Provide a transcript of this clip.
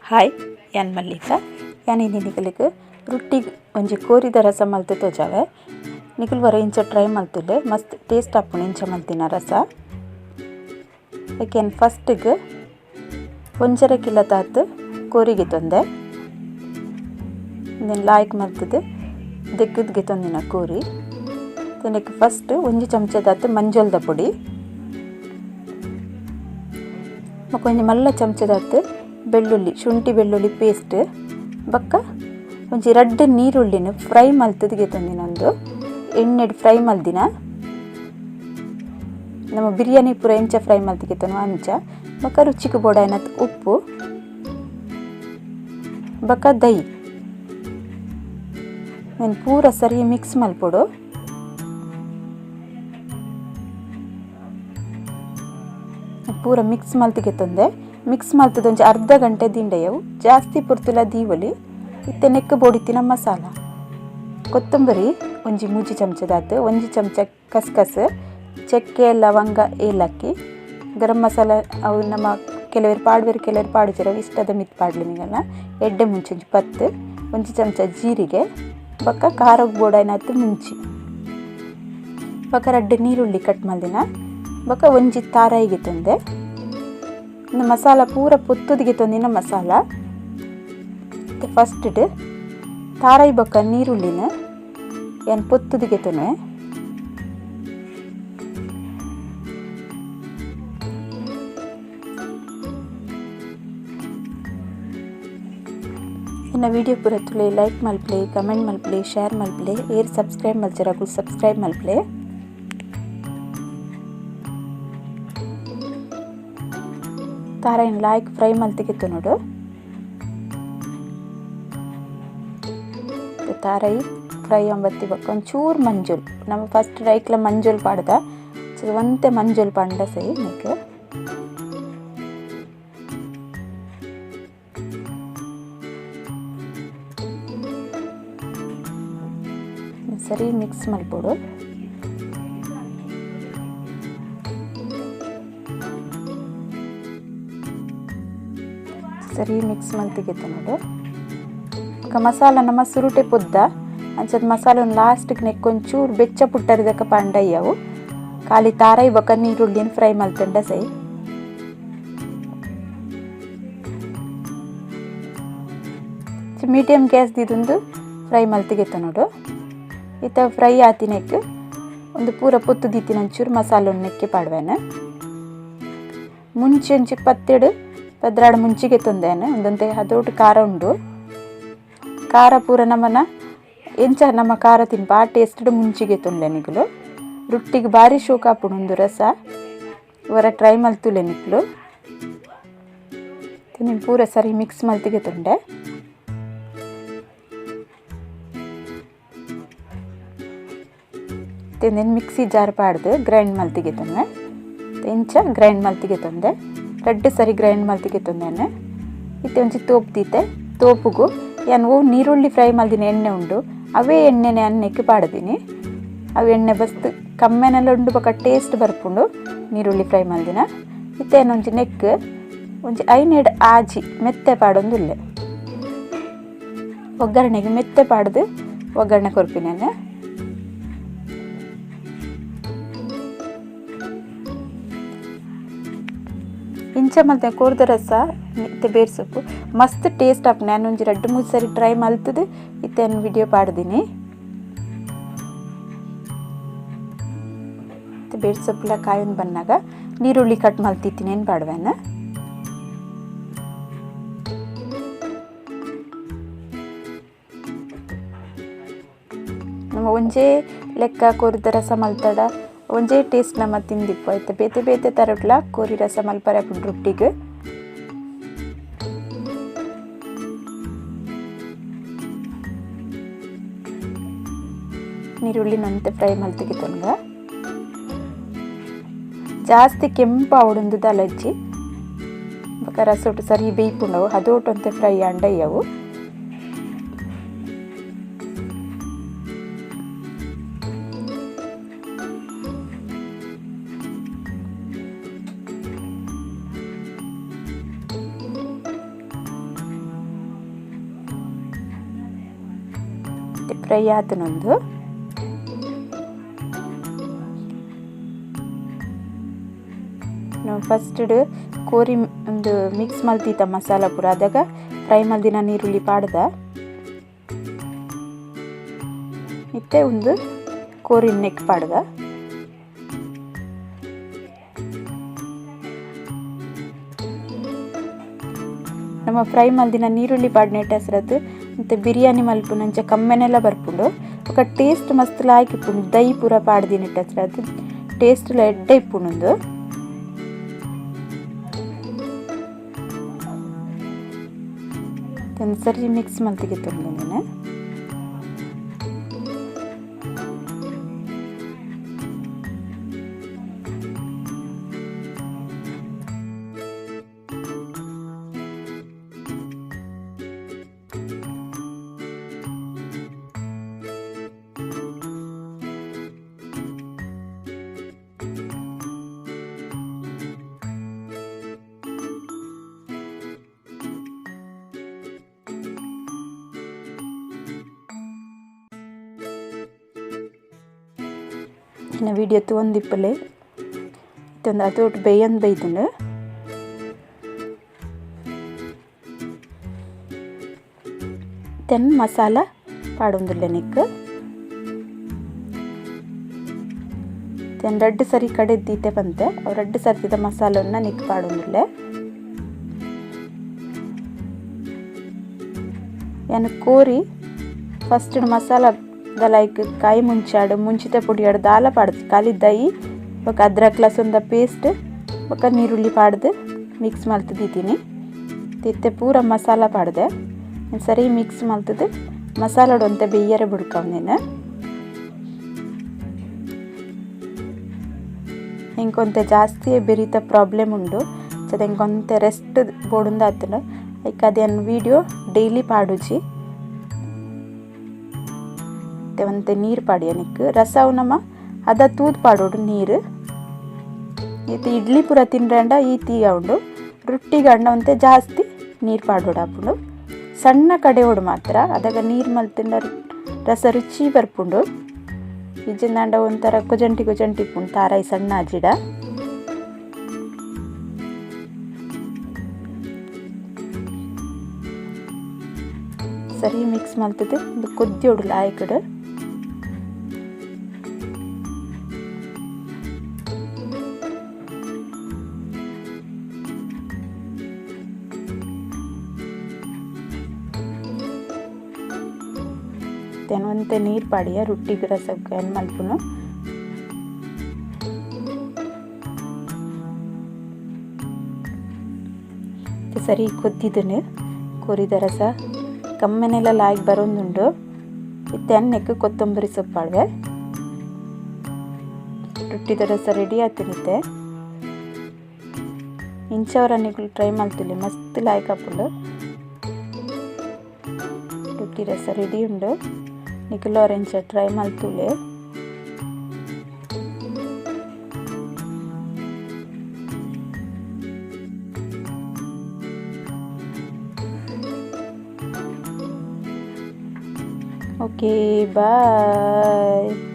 Hi ಯಾನ್ ಮಲ್ಲಿಕ ಯಾನ್ ನಿಕಲೆಗ್ ರೊಟ್ಟಿ ಒಂಜಿ ಕೋರಿದ ರಸ ಮಲ್ತ್ ತೋಜಾವೆ ನಿಕುಲು ವರ ಇಂಚ ಟ್ರೈ ಮಲ್ತುಲೆ ಮಸ್ತ್ ಟೇಸ್ಟ್ ಆಪುಂಡು ಇಂಚ ಮಲ್ತಿನ ರಸ. ಐಕ್ ಫಸ್ಟ್ ಗ್ 1.5 ಕಿಲೋ ತಾತ್ ಕೋರಿಗೆ ತೊಂದೆ ಇಂದೆನ್ ಲಾಯ್ಕ್ ಮಲ್ತುದು ದೆಕ್ಕುದ್ಗೆ ತೊಂದಿನ ಕೋರಿ. ತೆನೆಕ್ ಫಸ್ಟ್ 1 ಚಮಚ ತಾತ್ ಮಂಜೊಲ್ದ ಪೊಡಿ ಬೊಕ ಒಂಜಿ ಮಲ್ಲ ಚಮಚ ತಾತ್ ಬೆಳ್ಳುಳ್ಳಿ ಶುಂಠಿ ಬೆಳ್ಳುಳ್ಳಿ ಪೇಸ್ಟ್ ಬೊಕ್ಕ ಒಂಜಿ ರಡ್ಡ್ ನೀರುಳ್ಳಿನ ಫ್ರೈ ಮಲ್ತುದು ಗೆತೊಂದಿನ ಒಂದು ಎಣ್ಣೆಡ್ ಫ್ರೈ ಮಲ್ದಿನ ನಮ್ಮ ಬಿರಿಯಾನಿ ಪೂರ ಎಂಚ ಫ್ರೈ ಮಲ್ತು ಗೆತೊನು ಅಂಚ ಬೊಕ್ಕ ರುಚಿಗೆ ಬೋಡಾಯಿನತ್ ಉಪ್ಪು ಬೊಕ್ಕ ದಹಿ ನೆನ್ ಪೂರ ಸರಿ ಮಿಕ್ಸ್ ಮಲ್ಪೊಡು. ಪೂರ ಮಿಕ್ಸ್ ಮಲ್ತು ಗೆತೊಂದೆ ಮಿಕ್ಸ್ ಮಲ್ತದ ಒಂಜಿ ಅರ್ಧ ಗಂಟೆ ದಿಂಡೆಯವು ಜಾಸ್ತಿ ಪೊರ್ತುಲ ದೀವೊಲಿ. ಇತ್ತೆ ನೆಕ್ಕ್ ಬೋಡಿತ್ತಿನ ಮಸಾಲ ಕೊತ್ತಂಬರಿ ಒಂಜಿ 3 ಚಮಚದಾತ್ 1 ಚಮಚ ಕಸ್ಕಸ್ ಚಕ್ಕೆ ಲವಂಗ ಏಲಕ್ಕಿ ಗರಂ ಮಸಾಲ ಅವು ನಮ್ಮ ಕೆಲವರು ಪಾಡುವೆರ್ ಕೆಲವರು ಪಾಡುಜೆರ್ ಅವು ಇಷ್ಟದ ಮಿತ್ ಪಾಡ್ಲೆ ನಿಗಲ್ನ ಎಡ್ಡೆ ಮುಂಚಿ ಒಂಜಿ 10 1 ಚಮಚ ಜೀರಿಗೆ ಬೊಕ್ಕ ಖಾರಗ್ ಬೋಡಾಯಿನಾತ್ ಮುಂಚಿ ಬೊಕ್ಕ 2 ನೀರುಳ್ಳಿ ಕಟ್ ಮಲ್ದಿನ ಬೊಕ್ಕ ಒಂಜಿ ತಾರಾಯಿಗೆ ತೊಂದೆ. ಮಸಾಲ ಪೂರ ಪೊತ್ತುದಿಗೆ ತೊಂದಿನ ಮಸಾಲ. ಫಸ್ಟ್ ತಾರಾಯಿ ಬೊಕ್ಕ ನೀರುಳ್ಳಿನ ಯಾನ್ ಪೊತ್ತುದಿಗೆ ತೊನುವೆ. ಎನ್ನ ವಿಡಿಯೋ ಪೂರ ತುಲೆ ಲೈಕ್ ಮಲ್ಪಲೆ ಕಮೆಂಟ್ ಮಲ್ಪಲೆ ಶೇರ್ ಮಲ್ಪಲೆ ಏರ್ ಸಬ್ಸ್ಕ್ರೈಬ್ ಮಲ್ಚರಾಗು ಸಬ್ಸ್ಕ್ರೈಬ್ ಮಲ್ಪಲೆ. ತಾರಾಯಿನ್ ಲಾಯ್ಕ್ ಫ್ರೈ ಮಲ್ತಿಗೆತ್ತು ನೋಡು. ತಾರಾಯಿ ಫ್ರೈ ಅಂಬತ್ತಿ ಬೊಕ್ಕ ಒಂಚೂರು ಮಂಜುಲ್ ನಮ್ಮ ಫಸ್ಟ್ ರೈಕ್ಲ ಮಂಜುಲ್ ಪಾಡ್ದ ಒಂತೆ ಮಂಜುಲ್ ಪಾಂಡ ಸೈ ನೆಕ್ ಸರಿ ಮಿಕ್ಸ್ ಮಲ್ಪೊಡು. ಸರಿ ಮಿಕ್ಸ್ ಮಲ್ತಿಗೆತ್ತು ನೋಡು. ಬೊಕ್ಕ ಮಸಾಲ ನಮ್ಮ ಸುರುಟೆ ಪೊದ್ದ ಅಂಚದ ಮಸಾಲೆ ಲಾಸ್ಟ್ಗೆ ನೆಕ್ಕೊಂಚೂರು ಬೆಚ್ಚ ಪುಟ್ಟರಿದಕ್ಕ ಪಾಂಡಯ್ಯವು ಖಾಲಿ ತಾರಾಯಿ ಬೊಕ್ಕ ನೀರುಳ್ಳಿನ ಫ್ರೈ ಮಲ್ತಂಡ ಸೈ. ಮೀಡಿಯಂ ಗ್ಯಾಸ್ ದಿದೊಂದು ಫ್ರೈ ಮಲ್ತಿಗೆತ್ತು ನೋಡು. ಇತ್ತ ಫ್ರೈ ಆತಿನೆಕ್ ಒಂದು ಪೂರ ಪೊತ್ತು ದೀತಿನ ಒಂಚೂರು ಮಸಾಲೆ ನೆಕ್ಕೆ ಪಾಡ್ವೇನೆ. ಮುಂಚೆ ಒಂಚಿ 10 12 ಮುಂಚಿಗೆ ತೊಂದೇನೆ ಒಂದಂತೆ ಅದೊಟ್ಟು ಖಾರ ಉಂಡು. ಖಾರ ಪೂರ ನಮ್ಮನ ಎಂಚ ನಮ್ಮ ಖಾರ ತಿನ್ಪ ಆ ಟೇಸ್ಟ್ ಮುಂಚಿಗೆ ತೊಂದೆ ನಿಕುಲು. ರೊಟ್ಟಿಗೆ ಭಾರಿ ಶೋಕ ಆಪುಂಡು ಒಂದು ರಸ ಇವರ ಟ್ರೈ ಮಲ್ತುಲೆ ನಿಕುಲು. ನೀನು ಪೂರ ಸರಿ ಮಿಕ್ಸ್ ಮಲ್ತಿಗೆ ತೊಂಡೆ. ತಿಂದಿನ ಮಿಕ್ಸಿ ಜಾರ್ ಪಾಡ್ದು ಗ್ರೈಂಡ್ ಮಲ್ತಿಗೆ ತೊಂದೆ ಇಂಚ ಗ್ರೈಂಡ್ ಮಲ್ತಿಗೆ ತೊಂದೆ ರಡ್ಡ್ ಸರಿ ಗ್ರೈಂಡ್ ಮಲ್ತಿಗೆ ತೊಂದೇನೆ. ಇತ್ತೆ ಒಂಜಿ ತೋಪು ದೀತೆ ತೋಪುಗು ಯಾನ್ ಓ ನೀರುಳ್ಳಿ ಫ್ರೈ ಮಲ್ದಿನ ಎಣ್ಣೆ ಉಂಡು ಅವೇ ಎಣ್ಣೆನೆ ಅನ್ನಕ್ಕೆ ಪಾಡ್ದೀನಿ. ಅವು ಎಣ್ಣೆ ಬಸ್ತ್ ಕಮ್ಮೆನೆಲ್ಲ ಉಂಡು ಬೊಕ್ಕ ಟೇಸ್ಟ್ ಬರ್ಪುಂಡು ನೀರುಳ್ಳಿ ಫ್ರೈ ಮಲ್ದಿನ. ಇತ್ತೆ ಒಂಜಿ ನೆಕ್ ಒಂಜಿ 5 ಆಜಿ ಮೆತ್ತೆ ಪಾಡೊಂದುಲ್ಲೆ ಒಗ್ಗರಣೆಗೆ ಮೆತ್ತೆ ಪಾಡ್ದು ಒಗ್ಗರಣೆ ಕೊರ್ಪಿನೇನೆ. ಇಂಚ ಮಲ್ತೆ ಕೋರ್ದ ರಸ ಇತ್ತೆ ಬೇರ್ ಸೊಪ್ಪು ಮಸ್ತ್ ಟೇಸ್ಟ್ ಆಪುಂಡು. ಯಾನ್ ಒಂಜಿ 2-3 ಸರಿ ಟ್ರೈ ಮಲ್ತುದು ಇತ್ತೆ ಯಾನ್ ವಿಡಿಯೋ ಪಾಡ್ದೀನಿ. ಇತ್ತೆ ಬೇರ್ ಸೊಪ್ಪುಲ ಕಾಯೊಂದು ಬನ್ನಾಗ ನೀರುಳ್ಳಿ ಕಟ್ ಮಲ್ತಿತ್ತೀನಿ ಏನು ಪಾಡ್ವೇನ. ನಮ್ಮ ಒಂಜೇ ಲೆಕ್ಕ ಕೋರಿದ ರಸ ಮಲ್ತಡ ಒಂಜೇ ಟೇಸ್ಟ್ ನಮ್ಮ ತಿಂದಿಪ್ಪು ಆಯ್ತು. ಬೇತೆ ಬೇತೆ ತರಟ್ಲ ಕೋರಿ ರಸ ಮಲ್ಪರೆ ಆಪುಂಡು ರೊಟ್ಟಿಗೆ. ನೀರುಳ್ಳಿನಂತೆ ಫ್ರೈ ಮಲ್ತಿಗೆ ತೊಂಗ ಜಾಸ್ತಿ ಕೆಂಪು ಆವಡೊಂದು ದಲಜ್ಜಿ ಬೊಕ್ಕ ರಸೊಟ್ಟು ಸರಿ ಬೇಯ್ಪುಂಡವು ಅದೊಟ್ಟಂತೆ ಫ್ರೈ ಅಂಡಯ್ಯವು. ಫ್ರೈ ಆತನೊಂದು ಫಸ್ಟ್ ಕೋರಿ ಒಂದು ಮಿಕ್ಸ್ ಮಲ್ತಿತ್ತ ಮಸಾಲ ಪೂರ ಅದಾಗ ಫ್ರೈ ಮಲ್ದಿನ ನೀರುಳ್ಳಿ ಪಾಡ್ದ ಇತ್ತೆ ಒಂದು ಕೋರಿ ನೆಕ್ ಪಾಡ್ದ ನಮ್ಮ ಫ್ರೈ ಮಲ್ದಿನ ನೀರುಳ್ಳಿ ಪಾಡ್ನೆಟ್ ಹೆಸರದ್ದು ಮತ್ತು ಬಿರಿಯಾನಿ ಮಲ್ಪುನಂಚ ಕಮ್ಮೆನೆಲ್ಲ ಬರ್ಪುಂಡು ఒక ಟೇಸ್ಟ್ ಮಸ್ತ್ ಲಾಯ್ಕ್ ಇಪ್ಪುಂಡು ದೈ ಪೂರ ಪಾಡ್ದಿನೆಟ್ ಹೆಸರದ್ದು ಟೇಸ್ಟ್ ಎಡ್ಡೆ ಇಪ್ಪುಂಡು. ಸರಿ ಮಿಕ್ಸ್ ಮಲ್ತಿಗೆ ತುಂಬಿದ್ದೀನಿ. ಇನ್ನು ವೀಡಿಯೋ ತೂವೊಂದಿಪ್ಪುಲೆ ಇತ್ತೊಂದು ಅದು ಬೇಯೊಂದು ಬೈದುಂಡು. Then masala ಪಾಡೊಂದುಲ್ಲೆ ನೆಕ್ then ರಡ್ಡ್ ಸರಿ ಕಡೆ ದೀತೆ ಪಂತೆ ಅವು ರಡ್ಡ್ ಸರ್ತಿದ ಮಸಾಲನ್ನ ನೆಕ್ ಪಾಡೊಂದುಲ್ಲೆ. ಯಾನ್ ಕೋರಿ ಫಸ್ಟ್ ಮಸಾಲ the like ಕಾಯಿ ಮುಂಚಾಡು ಮುಂಚಿತ ಪೊಡಿಯಾಡು ದಾಲ ಪಾಡ್ದು ಖಾಲಿ ದೈ ಬೊಕ ಅದ್ರಕ್ ಲಸುಂದ ಪೇಸ್ಟ್ ಬೊಕ ನೀರುಳ್ಳಿ ಪಾಡ್ದು ಮಿಕ್ಸ್ ಮಲ್ತ್ ದೀತೀನಿ. ಇತ್ತೆ ಪೂರ ಮಸಾಲ ಪಾಡ್ದೆ ಸರಿ ಮಿಕ್ಸ್ ಮಲ್ತದು ಮಸಾಲಡ್ ಒಂತೆ ಬೇಯ್ಯರೆ ಬುಡ್ಕವ್. ಎಂಕೊಂತೆ ಜಾಸ್ತಿ ಬೆರೀತ ಪ್ರಾಬ್ಲಮ್ ಉಂಡು ಸೊ ಎಂಕೊಂತೆ ರೆಸ್ಟ್ ಬೋಡುಂದು ಆತುಂಡು ಐಕ್ ಅದೇನು ವೀಡಿಯೋ ಡೈಲಿ ಪಾಡುಜಿ. ಒಂತೆ ನೀರು ಪಾಡಿಯ ನಿಕ್ ರಸವು ನಮ್ಮ ಅದ ತೂದು ಪಾಡೋಡು ನೀರು. ಈತ ಇಡ್ಲಿ ಪೂರ ತಿನ್ರಂಡ ಈ ತೀಗ ಉಂಡು ರೊಟ್ಟಿಗಂಡ ಒಂತೆ ಜಾಸ್ತಿ ನೀರು ಪಾಡೋಡು ಆಪುಂಡು. ಸಣ್ಣ ಕಡೆಯೋಡು ಮಾತ್ರ ಅದಾಗ ನೀರು ಮಲ್ತಿಂಡ ರಸ ರುಚಿ ಬರ್ಪುಂಡು. ಇಜ್ಜಿಂದಾಂಡ ಒಂಥರ ಕೊಜಂಟಿ ಕೊಜಂಟಿ ಇಪ್ಪುಂಡು ತಾರಾಯಿ ಸಣ್ಣ ಅಜಿಡ. ಸರಿ ಮಿಕ್ಸ್ ಮಲ್ತದೆ ಒಂದು ಕೊದ್ದಿಯೋಡು ಲಾಯ್ಕಡು. ಒಂತೆ ನೀರು ಪಾಡಿಯ ರೊಟ್ಟಿಗೆ ರಸಕ್ಕೆ ಏನು ಮಲ್ಪುನು. ಸರಿ ಕೊದ್ದಿದ್ದೀನಿ ಕೋರಿದ ರಸ ಕಮ್ಮೆನೆಲ್ಲ ಲಾಯ್ಕ್ ಬರೋದುಂಡು. ಇತ್ತೆ ಅನ್ನಕ್ಕೆ ಕೊತ್ತಂಬರಿ ಸೊಪ್ಪಾಡುವೆ ರೊಟ್ಟಿದ ರಸ ರೆಡಿ ಆಯ್ತಿನಿತ್ತೆ. ಇಂಚವರ ನಿಗುಲು ಟ್ರೈ ಮಲ್ತಿಲ್ಲ ಮಸ್ತ್ ಲಾಯ್ಕ್ ಆಪುಂಡು. ರೊಟ್ಟಿ ರಸ ರೆಡಿ ಉಂಡು ನಿಕುಲು ಆರೆಂಜ್ ಟ್ರೈ ಮಲ್ತುಲೆ. Okay, bye.